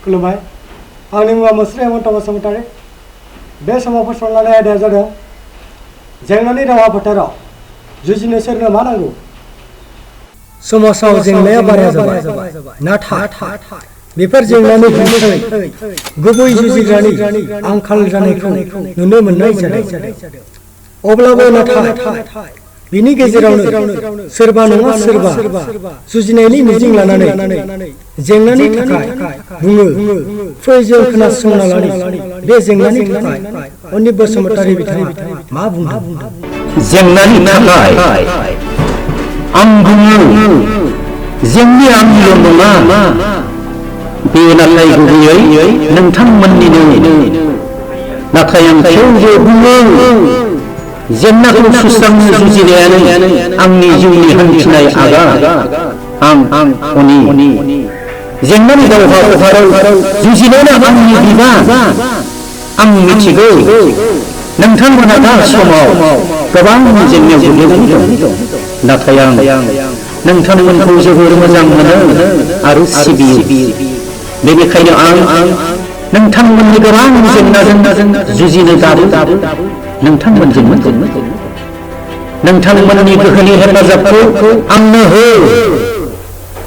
खुलुमबाय आंनि मुङा मुस्रि हेमन्त बसुमतारी बे समाव फोसावनानै आयदाया जादों जेंनानि दावहा फोथाराव जुजिनो सोरनो मा नांगौ समाजाव जेंनाया बारा जाबाय नाथाय बेफोर जेंनानि फिथाय गुबै जुजिग्रानि आंखाल जानायखौ नुनो मोननाय जादों अब्लाबो नाथाय बिनि गेजेरावनो सोरबा नङा सोरबा जुजिनायनि मिजिं लानानै जेंनानि थाखाय बुङो फै जों खोनासंना लानि बे जेंनानि थाखाय अनिप बसुमतारी बिथाङा मा बुंदों जेंनानि थाखाय आं बुङो जोंनि आंनिल' नङा बे नाथाय गुबैयै नोंथांमोननिनो नाथाय आं थेवबो बुङो जेंनाखौ सुस्रांनो जुजिनायानो आंनि जिउनि हान्थिनाय आगान आं अनि जेंनानि दावहा फोथाराव जुजिनायानो आंनि बिबान आं मिथिगौ नोंथांमोनहा दा समाव गोबां जेंनायाव गोग्लैनानै दं नाथाय आं नोंथांमोनखौ जोबोर मोजां मोनो आरो सिबियो बेनिखायनो आं नोंथांमोननि गोबां जेंनाजों जुजिनो दाबो नोंथांमोनजों नोंथांमोननि गोहोनि हेफाजाबखौ आंनो हो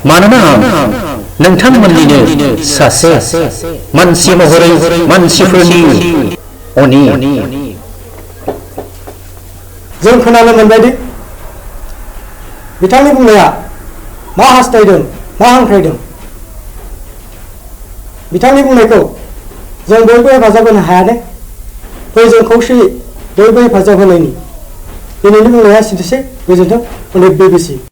मानोना नोंथांमोननिनो सासे मानसि महरै मानसिफोरनि अनि जों खोनानो मोनबायदि बिथांनि बुंनाया मा हास्थायदों मा हांख्रायदों बिथांनि बुंनायखौ जों बयबो हेफाजाब होनो हाया दे फै जों खौसेयै बयबो हेफाजाब होलायनि दिनैनि बुंनाया एसेनोसै गोजोन्थों अनिप BBC